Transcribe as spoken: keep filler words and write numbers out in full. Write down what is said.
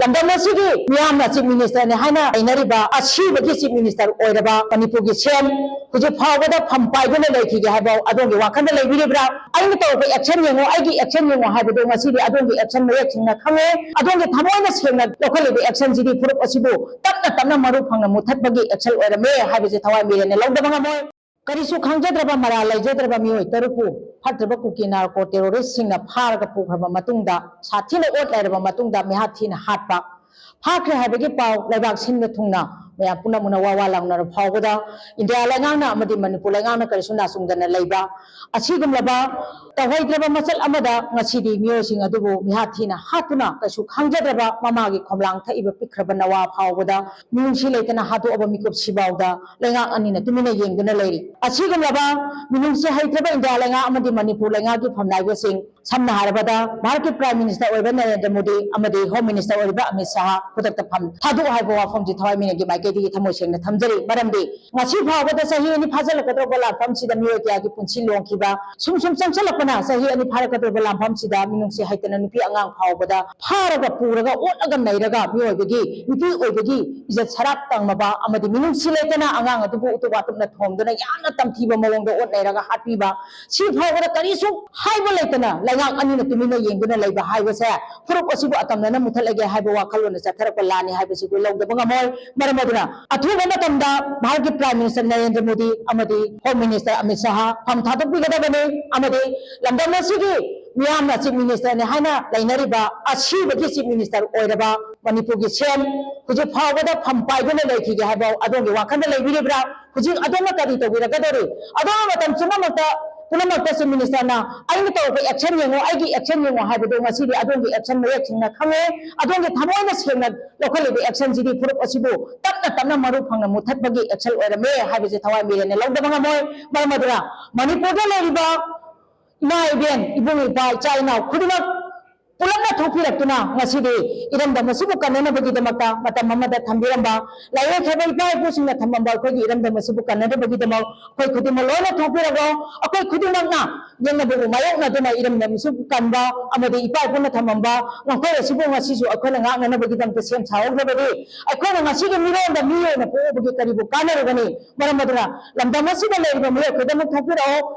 ꯂꯝꯗꯝ ꯑꯁꯤꯒꯤ ꯃꯤꯌꯥꯝꯅ Chief Minister ꯅꯤ ꯍꯥꯏꯅ ꯂꯩꯅꯔꯤꯕ ꯑꯁꯤꯕꯒꯤ Chief Minister ꯑꯣꯏꯔꯕ ꯃꯅꯤꯄꯨꯔꯒꯤ C M ꯍꯧꯖꯤꯛ ꯐꯥꯎꯕꯗ ꯐꯝ ꯄꯥꯏꯗꯨꯅ ꯂꯩꯈꯤꯒꯦ ꯍꯥꯏꯕ ꯑꯗꯣꯝꯒꯤ ꯋꯥꯈꯜꯗ ꯂꯩꯕꯤꯔꯤꯕ꯭ꯔꯥ? "ꯑꯩꯅ ꯇꯧꯔꯛꯄ action ꯌꯦꯡꯉꯣ, ꯑꯩꯒꯤ action ꯌꯦꯡꯉꯣ" ꯍꯥꯏꯕꯗꯣ ꯉꯁꯤꯗꯤ ꯑꯗꯣꯝꯒꯤ action ꯃꯌꯦꯛ ꯁꯦꯡꯅ ꯈꯪꯉꯦ꯫ ꯑꯗꯣꯝꯒꯤ ꯊꯃꯣꯏꯅ ꯁꯦꯡꯅ ꯂꯧꯈꯠꯂꯤꯕ action ꯁꯤꯗꯤ ꯐꯨꯔꯨꯞ ꯑꯁꯤꯕꯨ ꯇꯞꯅ ꯇꯞꯅ ꯃꯔꯨ ꯐꯪꯅ ꯃꯨꯊꯠꯄꯒꯤ action ꯑꯣꯏꯔꯝꯃꯦ ꯍꯥꯏꯕꯁꯤ ꯊꯋꯥꯏ ꯃꯤꯔꯦꯟꯅ ꯂꯧꯗꯕ ꯉꯝꯃꯣꯏ꯫ ꯀꯔꯤꯁꯨ ꯈꯪꯖꯗ꯭ꯔꯕ, ꯃꯔꯥꯜ ꯂꯩꯖꯗ꯭ꯔꯕ ꯃꯤꯑꯣꯏ ꯇꯔꯨꯛꯄꯨ ꯐꯠꯇ꯭ꯔꯕ ꯀꯨꯀꯤ narco terrorist ꯁꯤꯡꯅ ꯐꯥꯔꯒ ꯄꯨꯈ꯭ꯔꯕ ꯃꯇꯨꯡꯗ, ꯁꯥꯊꯤꯅ ꯑꯣꯠ ꯅꯩꯔꯕ ꯃꯇꯨꯡꯗ, ꯃꯤꯍꯥꯠ ꯊꯤꯅ ꯍꯥꯠꯄ, ꯐꯥꯈ꯭ꯔꯦ ꯍꯥꯏꯕꯒꯤ ꯄꯥꯎ ꯂꯩꯕꯥꯛ ꯁꯤꯟꯕ ꯊꯨꯡꯅ ꯃꯌꯥꯝ ꯄꯨꯝꯅꯃꯛꯅ ꯋꯥ ꯋꯥ ꯂꯥꯎꯅꯔꯕ ꯐꯥꯎꯕꯗ, ꯏꯟꯗꯤꯌꯥ ꯂꯩꯉꯥꯛꯅ ꯑꯃꯗꯤ ꯃꯅꯤꯄꯨꯔ ꯂꯩꯉꯥꯛꯅ ꯀꯔꯤꯁꯨ ꯅꯥꯆꯨꯡꯗꯅ ꯂꯩꯕ, ꯑꯁꯤꯒꯨꯝꯂꯕ ꯇꯧꯍꯩꯗ꯭ꯔꯕ ꯃꯆꯠ ꯑꯃꯗ ꯉꯁꯤꯗꯤ ꯃꯤꯑꯣꯏꯁꯤꯡ ꯑꯗꯨꯕꯨ ꯃꯤꯍꯥꯠ ꯊꯤꯅ ꯍꯥꯠꯇꯨꯅ, ꯀꯩꯁꯨ ꯈꯪꯖꯗ꯭ꯔꯕ ꯃꯃꯥꯒꯤ ꯈꯣꯝꯂꯥꯡ ꯊꯛꯏꯕ ꯄꯤꯛꯈ꯭ꯔꯕ ꯅꯋꯥ ꯐꯥꯎꯕꯗ ꯃꯤꯅꯨꯡꯁꯤ ꯂꯩꯇꯅ ꯍꯥꯠꯇꯣꯛꯑꯕ ꯃꯤꯀꯨꯞꯁꯤꯐꯥꯎꯗ ꯂꯩꯉꯥꯛ ꯑꯅꯤꯅ ꯇꯨꯃꯤꯟꯅ ꯌꯦꯡꯗꯨꯅ ꯂꯩꯔꯤ꯫ ꯑꯁꯤꯒꯨꯝꯂꯕ ꯃꯤꯅꯨꯡꯁꯤ ꯍꯩꯇ꯭ꯔꯕ ꯏꯟꯗꯤꯌꯥ ꯂꯩꯉꯥꯛ ꯑꯃꯗꯤ ꯃꯅꯤꯄꯨꯔ ꯂꯩꯉꯥꯛꯀꯤ ꯐꯝꯅꯥꯏꯕꯁꯤꯡ, ꯁꯝꯅ ꯍꯥꯏꯔꯕꯗ ꯚꯥꯔꯠꯀꯤ Prime Minister ꯑꯣꯏꯕ ꯅꯔꯦꯟꯗ꯭ꯔ ꯃꯣꯗꯤ ꯑꯃꯗꯤ Home Minister ꯑꯣꯏꯔꯤꯕ ꯑꯃꯤꯠ ꯁꯥꯍ ꯈꯨꯗꯛꯇ ꯐꯝ ꯊꯥꯗꯣꯛꯎ ꯍꯥꯏꯕ ꯋꯥꯐꯝꯁꯤ ꯊꯋꯥꯏ ꯃꯤꯔꯦꯟꯒꯤ ꯃꯥꯏꯀꯩꯗꯒꯤ ꯊꯃꯣꯏ ꯁꯦꯡꯅ ꯊꯝꯖꯔꯤ꯫ ꯃꯔꯝꯗꯤ ꯉꯁꯤ ꯐꯥꯎꯕꯗ ꯆꯍꯤ ꯑꯅꯤ ꯐꯥꯖꯤꯜꯂꯛꯀꯗꯧꯔꯕ ꯂꯥꯟꯐꯝꯁꯤꯗ ꯃꯤꯑꯣꯏ ꯀꯌꯥꯒꯤ ꯄꯨꯟꯁꯤ ꯂꯣꯡꯈꯤꯕ, ꯁꯨꯝ ꯁꯨꯝ ꯆꯪꯁꯤꯜꯂꯛꯄꯅ ꯆꯍꯤ ꯑꯅꯤ ꯐꯥꯔꯛꯀꯗꯧꯔꯕ ꯂꯥꯟꯐꯝꯁꯤꯗ ꯃꯤꯅꯨꯡꯁꯤ ꯍꯩꯇꯅ ꯅꯨꯄꯤ ꯑꯉꯥꯡ ꯐꯥꯎꯕꯗ ꯐꯥꯔꯒ ꯄꯨꯔꯒ ꯑꯣꯠꯂꯒ ꯅꯩꯔꯒ ꯃꯤꯑꯣꯏꯕꯒꯤ, ꯅꯨꯄꯤ ꯑꯣꯏꯕꯒꯤ ꯏꯖꯠ ꯁꯔꯥꯞ ꯇꯪꯂꯕ ꯑꯃꯗꯤ ꯃꯤꯅꯨꯡꯁꯤ ꯂꯩꯇꯅ ꯑꯉꯥꯡ ꯑꯗꯨꯕꯨ ꯎꯇꯨꯞ ꯋꯥꯇꯨꯞꯅ ꯊꯣꯝꯗꯨꯅ ꯌꯥꯝꯅ ꯇꯝꯊꯤꯕ ꯃꯑꯣꯡꯗ ꯑꯣꯠ ꯅꯩꯔꯒ ꯍꯥꯠꯄꯤꯕ, ꯁꯤ ꯐꯥꯎꯕꯗ ꯀꯔꯤꯁꯨ ꯍꯥꯏꯕ ꯂꯩꯇꯅ ꯂꯩꯉꯥꯛ ꯑꯅꯤꯅ ꯇꯨꯃꯤꯟꯅ ꯌꯦꯡꯗꯨꯅ ꯂꯩꯕ ꯍꯥꯏꯕꯁꯦ ꯐꯨꯔꯨꯞ ꯑꯁꯤꯕꯨ ꯑꯇꯝꯅꯅ ꯃꯨꯊꯠꯂꯒꯦ ꯍꯥꯏꯕ ꯋꯥꯈꯜꯂꯣꯟꯅ ꯆꯠꯊꯔꯛꯄ ꯂꯥꯟꯅꯤ ꯍꯥꯏꯕꯁꯤ ꯑꯩꯈꯣꯏ ꯂꯧꯗꯕ ꯉꯝꯃꯣꯏ꯫ ꯃꯔꯝ ꯑꯗꯨꯅ ꯑꯊꯨꯕ ꯃꯇꯝꯗ ꯚꯥꯔꯠꯀꯤ Prime Minister ꯅꯔꯦꯟꯗ꯭ꯔ ꯃꯣꯗꯤ ꯑꯃꯗꯤ Home Minister ꯑꯃꯤꯠ ꯁꯥꯍ ꯐꯝ ꯊꯥꯗꯣꯛꯄꯤꯒꯗꯕꯅꯤ ꯑꯃꯗꯤ ꯂꯝꯗꯝ ꯑꯁꯤꯒꯤ ꯃꯤꯌꯥꯝꯅ Chief Minister ꯅꯤ ꯍꯥꯏꯅ ꯂꯩꯅꯔꯤꯕ ꯑꯁꯤꯕꯒꯤ Chief Minister ꯑꯣꯏꯔꯕ ꯃꯅꯤꯄꯨꯔꯒꯤ C M ꯍꯧꯖꯤꯛ ꯐꯥꯎꯕꯗ ꯐꯝ ꯄꯥꯏꯗꯨꯅ ꯂꯩꯈꯤꯒꯦ ꯍꯥꯏꯕ ꯑꯗꯣꯝꯒꯤ ꯋꯥꯈꯜꯗ ꯂꯩꯕꯤꯔꯤꯕ꯭ꯔꯥ? ꯍꯧꯖꯤꯛ ꯑꯗꯣꯝꯅ ꯀꯔꯤ ꯇꯧꯕꯤꯔꯛꯀꯗꯧꯔꯤ? ꯑꯗꯣꯝꯅ ꯃꯇꯝ ꯄꯨꯝꯅꯃꯛꯇ, ꯄꯨꯝꯅꯃꯛꯇ Chief Minister ꯅ "ꯑꯩꯅ ꯇꯧꯔꯛꯄ action ꯌꯦꯡꯉꯣ, ꯑꯩꯒꯤ action ꯌꯦꯡꯉꯣ" ꯍꯥꯏꯕꯗꯣ ꯉꯁꯤꯗꯤ ꯑꯗꯣꯝꯒꯤ action ꯃꯌꯦꯛ ꯁꯦꯡꯅ ꯈꯪꯉꯦ꯫ ꯑꯗꯣꯝꯒꯤ ꯊꯃꯣꯏꯅ ꯁꯦꯡꯅ ꯂꯧꯈꯠꯂꯤꯕ action ꯁꯤꯗꯤ ꯐꯨꯔꯨꯞ ꯑꯁꯤꯕꯨ ꯇꯞꯅ ꯇꯞꯅ ꯃꯔꯨ ꯐꯪꯅ ꯃꯨꯊꯠꯄꯒꯤ action ꯑꯣꯏꯔꯝꯃꯦ ꯍꯥꯏꯕꯁꯤ ꯊꯋꯥꯏ ꯃꯤꯔꯦꯟꯅ ꯂꯧꯗꯕ ꯉꯝꯃꯣꯏ꯫ ꯃꯔꯝ ꯑꯗꯨꯅ ꯃꯅꯤꯄꯨꯔꯗ ꯂꯩꯔꯤꯕ ꯏꯃꯥ ꯏꯕꯦꯟ, ꯏꯕꯨꯡ ꯏꯄ꯭ꯋꯥ, ꯏꯆꯥ ꯏꯅꯥꯎ ꯈꯨꯗꯤꯡꯃꯛ ꯄꯨꯂꯞꯅ ꯊꯣꯛꯄꯤꯔꯛꯇꯨꯅ ꯉꯁꯤꯗꯤ ꯏꯔꯝꯗꯝ ꯑꯁꯤꯕꯨ ꯀꯟꯅꯅꯕꯒꯤꯗꯃꯛꯇ ꯃꯇꯝ ꯑꯃꯗ ꯊꯝꯕꯤꯔꯝꯕ, ꯂꯥꯏꯑꯣꯏꯈ꯭ꯔꯕ ꯏꯄꯥ ꯏꯄꯨꯁꯤꯡꯅ ꯊꯝꯃꯝꯕ ꯑꯩꯈꯣꯏꯒꯤ ꯏꯔꯝꯗꯝ ꯑꯁꯤꯕꯨ ꯀꯟꯅꯅꯕꯒꯤꯗꯃꯛ ꯑꯩꯈꯣꯏ ꯈꯨꯗꯤꯡꯃꯛ ꯂꯣꯏꯅ ꯊꯣꯛꯄꯤꯔꯛꯂꯣ꯫ ꯑꯩꯈꯣꯏ ꯈꯨꯗꯤꯡꯃꯛꯅ ꯌꯦꯛꯅꯕꯕꯨ ꯃꯥꯌꯣꯛꯅꯗꯨꯅ ꯏꯔꯝꯗꯝ ꯑꯁꯤꯕꯨ ꯀꯟꯕ ꯑꯃꯗꯤ ꯏꯄꯥ ꯏꯄꯨꯅ ꯊꯝꯃꯝꯕ ꯉꯝꯈꯩ ꯑꯁꯤꯕꯨ ꯉꯁꯤꯁꯨ ꯑꯩꯈꯣꯏꯅ ꯉꯥꯛꯅꯅꯕꯒꯤꯗꯃꯛꯇ ꯁꯦꯝ ꯁꯥꯍꯧꯗ꯭ꯔꯕꯗꯤ ꯑꯩꯈꯣꯏꯅ ꯉꯁꯤꯒꯤ ꯃꯤꯔꯣꯟꯗ ꯃꯤ ꯑꯣꯏꯅ ꯄꯣꯛꯎꯕꯒꯤ ꯀꯔꯤꯕꯨ ꯀꯥꯟꯅꯔꯨꯒꯅꯤ? ꯃꯔꯝ ꯑꯗꯨꯅ ꯂꯝꯗꯝ ꯑꯁꯤꯗ ꯂꯩꯔꯤꯕ ꯃꯤꯑꯣꯏ ꯈꯨꯗꯤꯡꯃꯛ ꯊꯣꯛꯄꯤꯔꯛꯑꯣ꯫